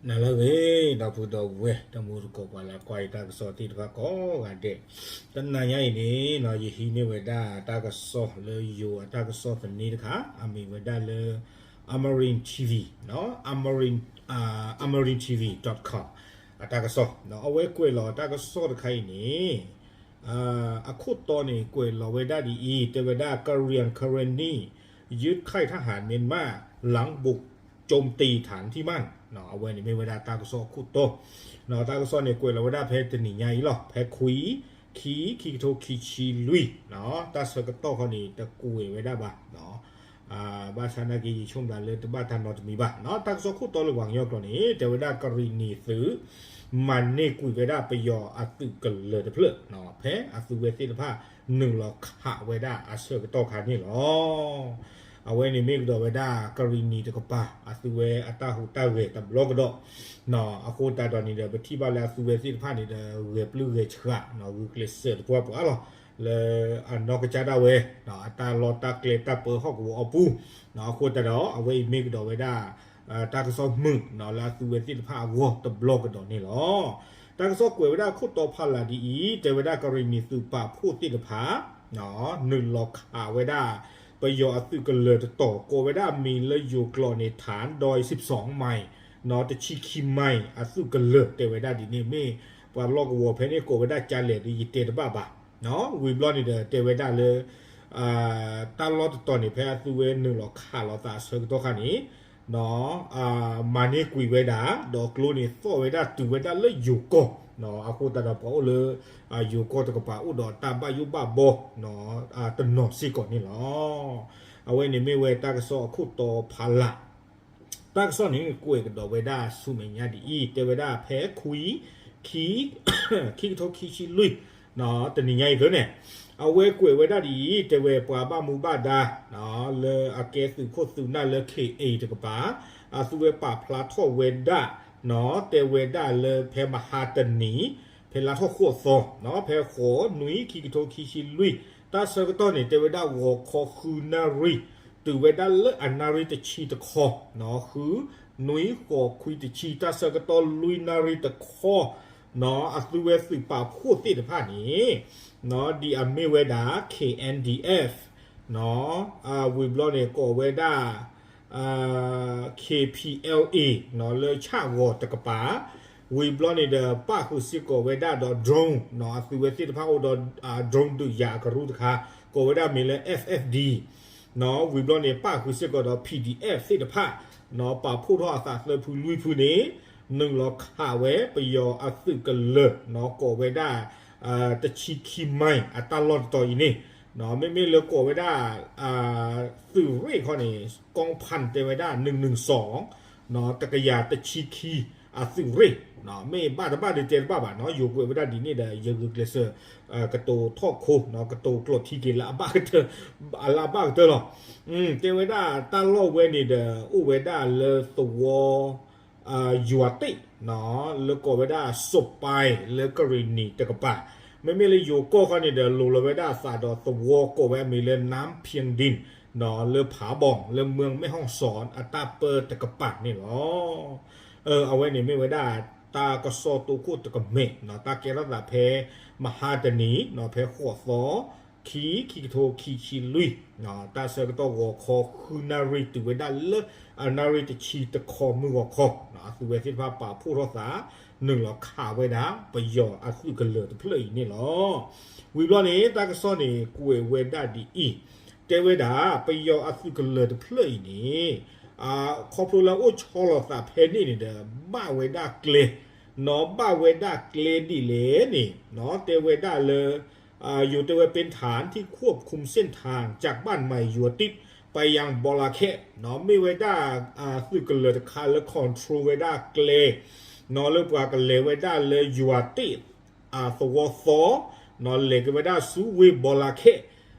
နၤလၢအဂ့ၤ ဒီပုၢ်ဒီဝဲၢ် တမူတကိး ပှၤလၢကွၢ်ယတၢ်ကစီၣ်သ့ၣ်တဖၣ်ကိးဂၤဒဲး, တနၤညါအံၤန့ၣ် ယဟံးန့ၢ်ဝဲဒၣ်တၢ်ကစီၣ်လၢယိၤအတၢ်ကစီၣ်သန့တခါ အမ့ၢ်ဝဲဒၣ်လၢ Amarin T V, Amarin, Amarin T V dot com အတၢ်ကစီၣ်, အဝဲကွဲးလီၤတၢ်ကစီၣ်တခါအံၤန့ၣ် အခိၣ်တီန့ၣ် ကွဲးလီၤဝဲဒၣ်ဒ်အံၤ, တဲဝဲဒၣ် กะเหรี่ยงเคเรนนี ยึดค่ายทหารเมียนมา หลังบุกโจมตีฐานที่มั่น အဝဲန့ၣ်မ့ၢ်ဝဲဒၣ်တၢ်ကစီၣ်အခိၣ်တီ, တၢ်ကစီၣ်န့ၣ် ကွဲးလီၤဝဲဒၣ်ဖဲတနံၤညါအံၤလီၤ, ဖဲခွံ ခံ ခံကထိခံဆံလွံၢ်, တၢ်ဆၢကတီၢ်ခီန့ၣ် တကွဲးဝဲဒၣ်ဘၣ် ဘၣ်ဆၣ်နာ်က့ ယဆိကမိၣ်လၢတဘၣ်တၢ်နီတမံၤဘၣ်, တၢ်ကစီၣ်ခိၣ်တီလၢပှၤကညီကျိာ်န့ၣ် တဲဝဲဒၣ် ကရံၣ်နံၤသုး မၤန့ၢ်ကွံာ်ဝဲဒၣ်ပယီၤအသုးကလၢၤတဖျၢၣ် ဖဲအသုးဝဲသ့ၣ်တဖၣ် နုာ်လီၤခးဝဲဒၣ်အဆၢကတီၢ်ခါန့ၣ်လီၤ. အဝဲန့ၣ်မ့ၢ်ကဒီးဝဲဒၣ် ကရံၣ်နံၤတကပၤ အသုးဝဲအတၢ်ဟူးတၢ်ဂဲၤတဘျီကဒီး, အဃိသတးဒီးန့ၣ်ဒီး ပထံၣ်ဘၣ်လၢအသုးဝဲသ့ၣ်တဖၣ်န့ၣ်ဒီး ဂဲၤပျုၢ်ဂဲၤဆှး ဂုာ်ကျဲးစၢးတပှၢ်ပှၢ်လီၤ, လၢအနီၢ်ကစၢ်ဒၣ်ဝဲ အတၢ်လီၢ်တၢ်ကျဲတၢ်ပၢဟီၣ်ကဝီၤအပူၤ, အဃိသတးဒီး အဝဲအံၤမ့ၢ်ကဒီးဝဲဒၣ် တၢ်ကစီၣ်မုာ်လၢအသုးဝဲသ့ၣ်တဖၣ်အဂီၢ်တဘျီကဒီးန့ၣ်လီၤ. တၢ်ကစီၣ်ကွဲးဝဲဒၣ်ခိၣ်တီဖးလၢ်ဒ်အံၤ, တဲဝဲဒၣ်ကရံၣ်နံၤသုးပာ်ဖှိၣ်သ့ၣ်တဖၣ် နုာ်လီၤခးဝဲဒၣ် ပယီၤအသုးကလၢၤတတီၤ ကိးဝဲဒၣ်မံၤလၢယိၤကျိာ်န့ၣ် ฐานดอยสิบสองไมล์ တဆံခံမံၤ အသုးကလၢၤ တဲဝဲဒၣ်ဒ်န့ၣ် မ့ၢ်ပှၤလီၢ်ကဝီၤဖဲန့ၣ် ကိးဝဲဒၣ်ကလဲၣ်ဒီး ယတဲတဘၣ်ဘၣ်, ဝံၤဘျီန့ၣ်ဒီး တဲဝဲဒၣ်လၢ တၢ်လီၢ်တတီၤန့ၣ် ဖဲအသုးဝဲနုာ်လီၤခးလီၤသးအဆၢကတီၢ်ခါန့ၣ် မၤန့ၢ်ကွံာ်ဝဲဒၣ် ဒီးကျိန့ၣ်သီၣ်ဝဲဒၣ်တုၤဝဲဒၣ်လၢယိၤကီၢ်, အဃိသတးဒီးပှၤအိၣ်လၢ ယိၤကီၢ်တကပၤအိၣ်ဒီးတၢ်ဘၣ်ယိၣ်ဘၣ်ဘီ တနီၤစ့ၢ်ကီးန့ၣ်လီၤ. အဝဲန့ၣ်မ့ၢ်ဝဲတၢ်ကစီၣ်အခိၣ်တီဖးလၢ်, တၢ်ကစီၣ်န့ၣ် ကွဲးကဒီးဝဲဒၣ်ဆူမဲာ်ညါဒ်အံၤ, တဲဝဲဒၣ်ဖဲခွံ ခံ ခံကထိခံဆံလွံၢ် တနံၤညါအံၤသ့န့ၣ် အဝဲကွဲးဝဲဒၣ်ဒ်အံၤ, တဲဝဲပှၤဘၣ်မူဘၣ်ဒါ လၢအကဲသုးခိၣ်သုးနၢ်လၢ ခ့ၣ်အ့ၣ် တကပၤ အသုးဝဲပာ်ဖျါထီၣ်ဝဲဒၣ် တဲဝဲဒၣ်လၢဖဲမဟါတနံၤ ဖဲလါထီၣ်ဃိးသီ ဖဲဃိးနွံ ခံကထိခံဆံလွံၢ် တၢ်ဆၢကတီၢ်န့ၣ် တဲဝဲဒၣ်ဂီၤခီဃုနၣ်ရံၣ် တုၤဝဲဒၣ်လၢအနၣ်ရံၣ်တဆံတခီ ဃု နွံ ဃိး ခွံ တဆံ တၢ်ဆၢကတီၢ်လွံၢ်နၣ်ရံၣ်တခီ အသုးဝဲသုးပာ်ဖှိၣ်သ့ၣ်တဖၣ်န့ၣ် ဒ်အမ့ၢ်ဝဲဒၣ် ခ့ၣ်အဲၣ်ဒံၣ်အဲၣ် ဝံၤဘျီန့ၣ် ကိးဝဲဒၣ် ခ့ၣ်ပံၣ်အဲလ်အ့ လၢဆၣ်ဂီၤတကပၤ, ဝံၤဘျီန့ၣ်ဒီး ပၣ်ဃုာ်စ့ၢ်ကီးဝဲဒၣ်ဒီး drone အသုးဝဲသ့ၣ်တဖၣ်အိၣ်ဒီး drone ဒုးယၤအကရူၢ်တခါ ကိးဝဲဒၣ်မ့ၢ်လၢ F F D ဝံၤဘျီန့ၣ် ပၣ်ဃုာ်စ့ၢ်ကီးဒီး P D F သ့ၣ်တဖၣ် ပာ်ဖှိၣ်ထီၣ်အသးသၢဖုလွံၢ်ဖုန့ၣ် နုာ်လီၤခးဝဲပယီၤအသုးကလၢၤ ကိးဝဲဒၣ် တဆံခံမံၤအတၢ်လီၢ်တတီၤအံၤန့ၣ် မ့မ့ၢ်လၢကိးဝဲဒၣ် သုးရ့ၣ်ခီန့ၣ် ကီၢ်ဖၣ်တဲဝဲဒၣ် နုၢ်နုၢ်စီၣ် တကယၤတဆံခံ အသုးရ့ၣ် မ့ၢ်ဘၣ်တဘၣ်ဒီးတဲတဘၣ်ဘၣ်နီၤ ယိၤကွဲးဝဲဒၣ်ဒ်န့ၣ်ဒီး ယဂုာ်ကျဲးစၢး ကတိၤထီၣ်ခိ ကတိၤကျိာ်ထံက့ၤလၢအဘၣ်ကတၢၢ် လၢအဘၣ်ကတၢၢ်လီၤ. တဲဝဲဒၣ်တၢ်လီၢ်ဝဲန့ၣ်ဒီး အိၣ်ဝဲဒၣ်လၢသဝီ ယွၤတ့ၣ် လၢကိးဝဲဒၣ် စိးပၢၢ် လၢကရံၣ်နံၤတကပၤ, မ့မ့ၢ်လၢယိၤကီၢ်ခီန့ၣ်ဒီး လိၤလီၤဝဲဒၣ်အသးဒီးသဝီကိးဝဲအမံၤလၢ နၢဖၠၣ်ဒံၣ် လၢဖးဘီၣ် လၢမၢၢ်မဲၣ်ဟီၣ်စီၣ် အတၢ်ပၢတကပၤန့ၣ်လီၤ. အဝဲန့ၣ်မ့ၢ်ဝဲဒၣ် တၢ်ကစီၣ်တိခိၣ်တကမဲာ် တၢ်ကဲထီၣ်သးဖဲ မဟါတနံၤ ဖဲဃိးသီ ခံ ခံကထိခံဆံလွံၢ် တၢ်ဆၢကတီၢ်ဂီၤခီဃုနၣ်ရံၣ်တုၤဝဲဒၣ်လၢ အနၣ်ရံၣ်တဆံတခီမုၢ်ဂီၤခီ အသုးဝဲသ့ၣ်တဖၣ်ပာ်ဖှိၣ်ထီၣ်သး နုာ်လီၤခးဝဲဒၣ် ပယီၤအသုးကလၢၤတဖျၢၣ်အံၤန့ၣ်လီၤ. ဝံၤဘျီန့ၣ် တၢ်ကစီၣ်န့ၣ် ကွဲးဝဲဒၣ်ဒ်အံၤ, တဲဝဲဒၣ် ပယီၤအသုးကလၢၤတဖျၢၣ်အံၤန့ၣ် ခီဖျိလၢအအိၣ်ဆီလီၤသးဖဲန့ၣ်န့ၣ်ဒီး ဘၣ်ဝဲဒၣ်ကျဲ နီၢ်ဘၣ်ဝဲဒၣ်ကျဲဒ်လဲၣ်န့ၣ် နီၢ်တဲဝဲဒၣ်လၢ ယိၤတဲဝဲ เป็นฐานที่ควบคุมเส้นทางจากบ้านใหม่หยวติดไปยังบอระแคะ နီၢ်မ့ၢ်ဝဲဒၣ် သုးကလၢၤတခါလၢ control ဝဲဒၣ်ကျဲ နီၢ်လၢပှၤကလဲၤဝဲဒၣ်လၢယွၤတ့ၣ် သဝီသီ နီၢ်လဲၤက့ၤဝဲဒၣ်ဆူဝ့ၢ်ဘီလါခဲ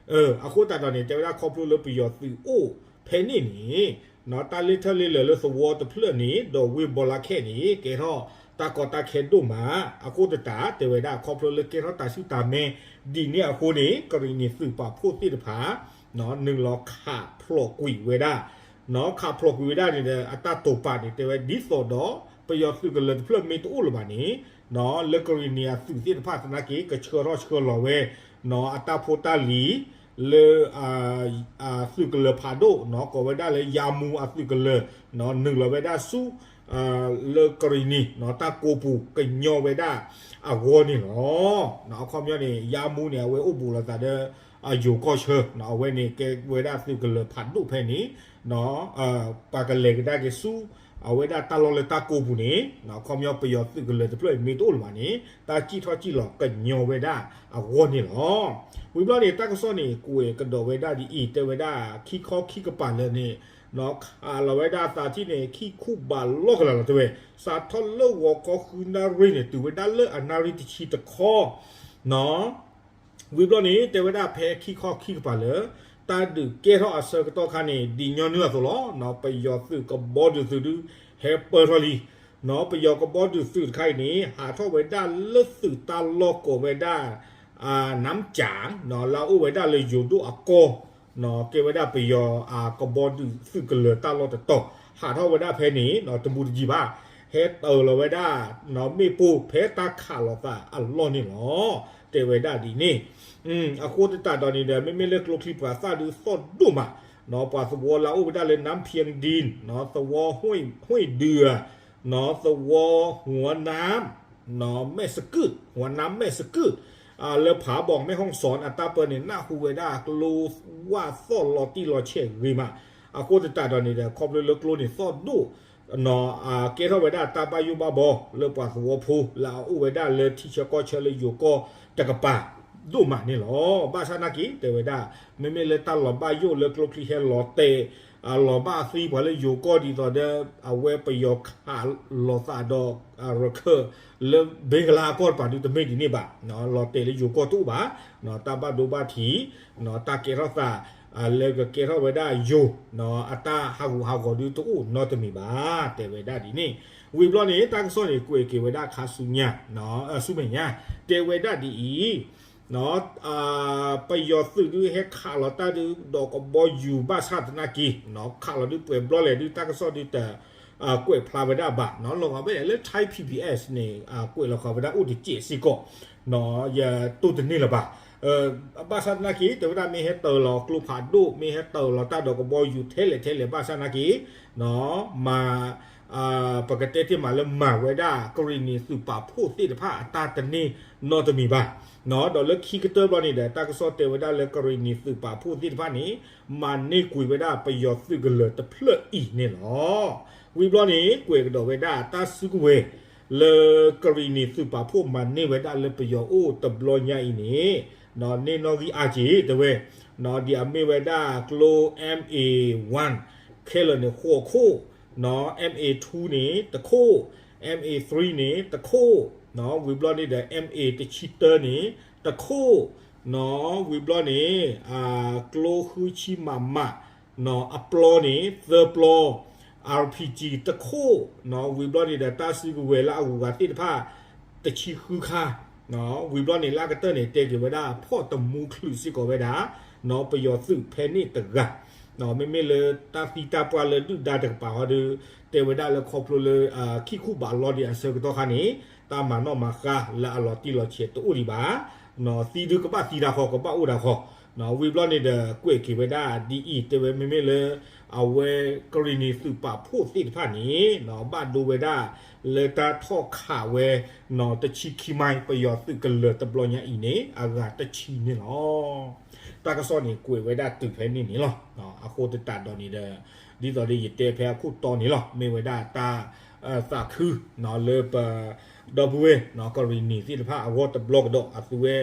အဃိသတးဒီးန့ၣ် တဲဝဲဒၣ်ခီဖျိလၢပယီၤသုးအိၣ်ဖဲန့ၣ်န့ၣ် နီၢ်တၢ်လဲၤထၢၣ်လဲၤလၢၤလၢသဝီတဖျၢၣ်န့ၣ် ဒီးဝ့ၢ်ဘီလါခဲန့ၣ် ကဲထီၣ်တၢ်ကီတၢ်ခဲဒိၣ်မး အဃိသတး တဲဝဲဒၣ် ခီဖျိလၢကဲထီၣ်တၢ်ဆူၣ်တၢ်မဲ ဒ်န့ၣ်အဃိန့ၣ် ကရံၣ်နံၤသုးပာ်ဖှိၣ်သ့ၣ်တဖၣ် နီၢ်နုာ်လီၤခးဖျိးကွံာ်ဝဲဒၣ် နီၢ်ခးဖျိးကွံာ်ဝဲဒၣ်န့ၣ်ဒီး အတၢ်တိာ်ပာ်န့ၣ် တဲဝဲဒ်သိးဒီး ပယီၤသုးကလၢၤတဖျၢၣ်မ့ၢ်တအိၣ်လၢၤဘၣ်န့ၣ် လၢကရံၣ်နံၣ်အသုးသ့ၣ်တဖၣ်သနာ်က့ ကဆှၢထီၣ်ဆှၢလီၤဝဲ အတၢ်ဖိတၢ်လံၤ လၢ သုးကလၢၤဖးဒိၣ် ကိးဝဲဒၣ်လၢယါမူအသုးကလၢၤ နုာ်လီၤဝဲဒၣ်ဆူ လၢကရံၣ်နံၣ် တၢ်ကိးပူၤကညီဝဲဒၣ်အဂီၢ်န့ၣ်လီၤ. အခီပညီန့ၣ် ယါမူန့ၣ် အဝဲအိၣ်ဘူးလိာ်သးဒီး ယိၤကီၢ်ဆၢ အဝဲန့ၣ်ကဲဝဲဒၣ်သုးကလၢၤဖးဒိၣ်ဖဲန့ၣ် ပှၤကလဲၤကဒါက့ၤဆူ အဝဲဒၣ်တၢ်လီၢ်လၢတၢ်ကိးပူၤန့ၣ် အခီပညီပယီၤသုးကလၢၤတဖျၢၣ်အံၤမ့ၢ်တအိၣ်လၢၤဘၣ်န့ၣ် တၢ်စံၣ်ထီၣ်စံၣ်လီၤကညီဝဲဒၣ်အဂီၢ်န့ၣ်လီၤ. ဝံၤဘျီန့ၣ် တၢ်ကစီၣ်န့ၣ် ကွဲးကဒီးဝဲဒၣ်ဒ်အံၤ တဲဝဲဒၣ် ခံခီခံကပၤလၢာ်န့ၣ် ခးလီၤဝဲဒၣ်အသးထံၣ်န့ၣ် ခံခူဘးလီၢ်ကလာ်လီၤတဲဝဲ စးထီၣ်လၢဂီၤခီဃုနၣ်ရံၣ်န့ၣ် တုၤဝဲဒၣ်လၢအနၣ်ရံၣ်တဆံတခီ ဝံၤဘျီန့ၣ် တဲဝဲဒၣ်ဖဲခံခီခံကပၤလၢာ် တၢ်ဒုးကဲထီၣ်အဆၢကတီၢ်ခါန့ၣ် ဒ်ညီနုၢ်အသိးလီၤ. ပယီၤသုးကဘီဒုးသုးဒုး ဟဲပၢထီၣ်လံ ပယီၤကဘီဒုးသုးတခါအံၤန့ၣ် ဟးထီၣ်ဝဲဒၣ်လၢသုးတၢ်လီၢ်ကိးဝဲဒၣ် နၢမ်ကၠၣ် လၢအအိၣ်ဝဲဒၣ်လၢယိၤဒိၣ်အကီၢ် ကဲဝဲဒၣ်ပယီၤအကဘီဒုးသုးကလၢၤတၢ်လီၢ်တတီၤ ဟးထီၣ်ဝဲဒၣ်ဖဲန့ၣ် တမူတယံာ်ဘၣ် ဟဲတၢၤလီၤဝဲဒၣ် မ့ၣ်ပိၢ်ဖဲတၢ်ခးလီၤသးအလီၢ်န့ၣ်လီၤ. တဲဝဲဒၣ်ဒ်န့ၣ် အဃိသတးဒီးန့ၣ်ဒီး မ့မ့ၢ်လၢကျိချံပှၤသၣ်ဒုးသီၣ်ဒိၣ်မး ပှၤသဝီလၢအအိၣ်ဝဲဒၣ်လၢ နၢမ်ဖံဒံၣ် သဝီ ဟွံၣ်ဒုး သဝီ ဟူနၢမ် မဲၢ်စကုၣ် ဟူနၢမ်မဲၢ်စကုၣ် လၢဖးဘီၣ်မဲၢ်ဟီၣ်စီၣ်အတၢ်ပၢန့ၣ် နၢ်ဟူဝဲဒၣ်ကျိဝၣ်သီၣ်လီၤတံၢ်လီၤဆဲးဂ့ၤမး အဃိသတးဒီးန့ၣ်ဒီး ခီဖျိလၢကျိန့ၣ်သီၣ်ဒိၣ် ကဲထီၣ်ဝဲဒၣ်တၢ်ဘၣ်ယိၣ်ဘၣ်ဘီ လၢပှၤသဝီဖိလၢအအိၣ်ဝဲဒၣ်လၢထံဆၢကီၢ်ဆၢလၢယိၤကီၢ်တကပၤ ဒိၣ်မးန့ၣ်လီၤ. ဘၣ်ဆၣ်နာ်က့ တဲဝဲဒၣ် မ့မ့ၢ်လၢတၢ်လီၤဘၣ်ယိၣ်လၢကျိချံဟဲလီၤတဲာ် လီၤဘၣ်သံပှၤလၢယိၤကီၢ်ဒ်သိးဒီး အဝဲပယီၤခးလီၤသးဒီး ရခၢၣ် လၢဘ့ကလါအကီၢ်တပၤဒုးတမ့ၢ်ဒ်န့ၣ်ဘၣ် လီၤတဲာ်လၢယိၤကီၢ်တအိၣ်ဘၣ် တၢ်ဘၣ်ဒိဘၣ်ထံး တၢ်ကဲထီၣ်သး လၢကကဲထီၣ်ဝဲဒၣ်ယိၤ အတၢ်ဟးဂူာ်ဟးဂီၤဒုးတအိၣ်နီတမံၤဘၣ် တဲဝဲဒၣ်ဒ်န့ၣ် ဝံၤဘျီန့ၣ် တၢ်ကစီၣ်န့ၣ် ကွဲးက့ၤဝဲဒၣ်ခါဆူညါ ဆူမဲာ်ညါ တဲဝဲဒၣ်ဒ်အံၤ ပယီၤသုးဒုးဟဲခးလီၤတၢ်ဒုး ဒီးကဘီယူၤဘၣ်ဆၣ်သနာ်က့ ခးလီၤဒုးပှဲၤဘျီလဲၣ်ဒုး တၢ်ကစီၣ်ဒုးတ ကွဲးဖျါဝဲဒၣ်ဘၣ် လီၤဂာ်ဖဲလၢ Thai PBS န့ၣ် ကွဲးလီၤဃာ်ဝဲဒၣ်အိၣ်တစဲးစ့ၢ်ကီး ယတိၢ်တန့ၢ်လၢၤဘၣ် ဘၣ်ဆၣ်သနာ်က့ တဲဝဲဒၣ်မ့ၢ်ဟဲတၢၤလီၤကျိဖးဒိၣ် မ့ၢ်ဟဲတၢၤလီၤတၢ်ဒီးကဘီယူၤထဲလဲၣ်ထဲလဲၣ် ဘၣ်ဆၣ်သနာ်က့ မၤ ပကတဲတ့ၢ်မးလၢမၤဝဲဒၣ် ကရံၣ်နံၣ်သုးပာ်ဖှိၣ်သ့ၣ်တဖၣ်အတၢ်တန့ၢ်နီတမံၤဘၣ် ဒီးလၢခံကတၢၢ်ဘျီန့ၣ်ဒီး တၢ်ကစီၣ်တဲဝဲဒၣ်လၢကရံၣ်နံၣ်သုးပာ်ဖှိၣ်သ့ၣ်တဖၣ်န့ၣ် မၤန့ၢ်ကွံာ်ဝဲဒၣ်ပယီၤသုးကလၢၤတဖျၢၣ်အံၤန့ၣ်လီၤ. ဝံၤဘျီန့ၣ် ကွဲးကဒီးဝဲဒၣ်တၢ်စုကဝဲၤ လၢကရံၣ်နံၣ်သုးပာ်ဖှိၣ်မၤန့ၢ်ဝဲဒၣ်လၢပယီၤအိၣ်တဘျီညါအံၤန့ၣ် န့ၢ်နီၣ်ဂံၢ်အါက့ၤတဲဝဲ ဒ်အမ့ၢ်ဝဲဒၣ်ကျိ MA one ခဲလၢာ်န့ၣ် ဃိးခိၣ် MA two န့ၣ် တခိၣ် MA three န့ၣ် တခိၣ် ဝံၤဘျီန့ၣ်ဒီး MA တဆံတၢန့ၣ် တခိၣ် ဝံၤဘျီန့ၣ် ကျိဃုဆံ MM အပျီန့ၣ် သၢပျီ RPG တခိၣ် ဝံၤဘျီန့ၣ်ဒီး တၢ်စုကဝဲၤလၢအဂုၤအဂၤသ့ၣ်တဖၣ် တဆံဃုခါ ဝံၤဘျီန့ၣ် လၢအကတၢၢ်န့ၣ် တဲက့ၤဝဲဒၣ် ဖီၣ်တမူချုးစ့ၢ်ကီးဝဲဒၣ် ပယီၤသုးဖဲန့ၣ်တဂၤ မ့မ့ၢ်လၢတၢ်သံတၢ်ပှၢ်လၢဒုၣ်ဒါတကပၤဟီဒီး တဲဝဲဒၣ်လၢခီဖျိလၢ ခံခူဘးလီၤဒံးအဆၢကတီၢ်ခါန့ၣ် တၢ်မၤနီၣ်မၤဃါလၢအလီၤတံၢ်လီၤဆဲးတအိၣ်ဒံးဘၣ် သံဒုးကဘၣ်သံတၢ်ဃီ ကဘၣ်အိၣ်တၢ်ဃီ ဝံၤဘျီန့ၣ်ဒီး ကွဲးက့ၤဝဲဒၣ်ဒ်အံၤ တဲဝဲမ့မ့ၢ်လၢ အဝဲကရံၣ်နံၣ်သုးပာ်ဖှိၣ်သ့ၣ်တဖၣ်န့ၣ် ဘၣ်ဒိဝဲဒၣ်လၢတၢ်ထီၣ်ခးဝဲ တဆံခံမိုင် ပယီၤသုးကလၢၤတဘျီညါအံၤန့ၣ် အဂၤတဆံန့ၣ်လီၤ. တၢ်ကစီၣ်န့ၣ် ကွဲးဝဲဒၣ်တုၤဖဲန့ၣ်န့ၣ်လီၤ. အဃိသတးဒီးန့ၣ်ဒီး ဒ်သိးဒီးယတဲဖဲအခိၣ်တီန့ၣ်လီၤ. မ့ၢ်ဝဲဒၣ်တၢ် သးခု လၢပ ဒီပုၢ်ဝဲၢ် ကရံၣ်နံၣ်သ့ၣ်တဖၣ်အဂီၢ်တဘျီကဒီး အသုဝဲ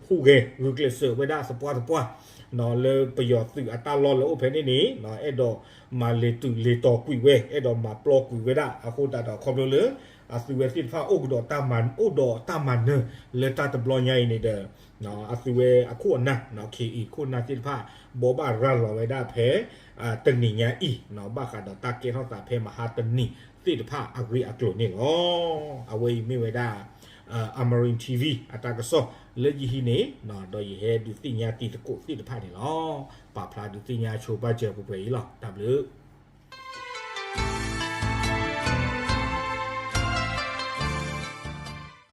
ဟူးဂဲၤ ဂုာ်ကျဲးစၢးဝဲဒၣ်သပှၢ်သပှၢ် လၢပယီၤသုးအတၢ်လီၢ်လၢအိၣ်ဖဲန့ၣ်န့ၣ် အဲၣ်ဒိးမၤလ့ၤတုၤလ့ၤတီၤကွံာ်ဝဲ အဲၣ်ဒိးမၤပျီကွံာ်ဝဲဒၣ် အဃိသတးဒီးခီဖျိလၢ အသုဝဲသ့ၣ်တဖၣ်အိၣ်ကဒီးတၢ်မၤ အိၣ်ဒီးတၢ်မၤနၢၤလၢတၢ်တဘျီညါအံၤန့ၣ်ဒီး အသုဝဲအခိၣ်အနၢ် ခ့အံၤခိၣ်နၢ်သ့ၣ်တဖၣ် ဘိးဘၣ်ရၤလီၤဝဲဒၣ်ဖဲ တနံၤညါအံၤ ဘၣ်ဃးဒီးတၢ်ကဲထီၣ်သးဖဲမဟါတနံၤသ့ၣ်တဖၣ်အဂ့ၢ်အကျိၤန့ၣ်လီၤ. အဝဲအံၤမ့ၢ်ဝဲဒၣ် Amarin TV အတၢ်ကစီၣ်လၢယဟံးန့ၣ် ဒီးယဟဲဒုးသ့ၣ်ညါတံၤသကိးသ့ၣ်တဖၣ်န့ၣ်လီၤ. ပာ်ဖျါဒုးသ့ၣ်ညါဆိပာ်စၢၤပှဲၤပှဲၤအံၤလီၤ. တၢ်ဘျုး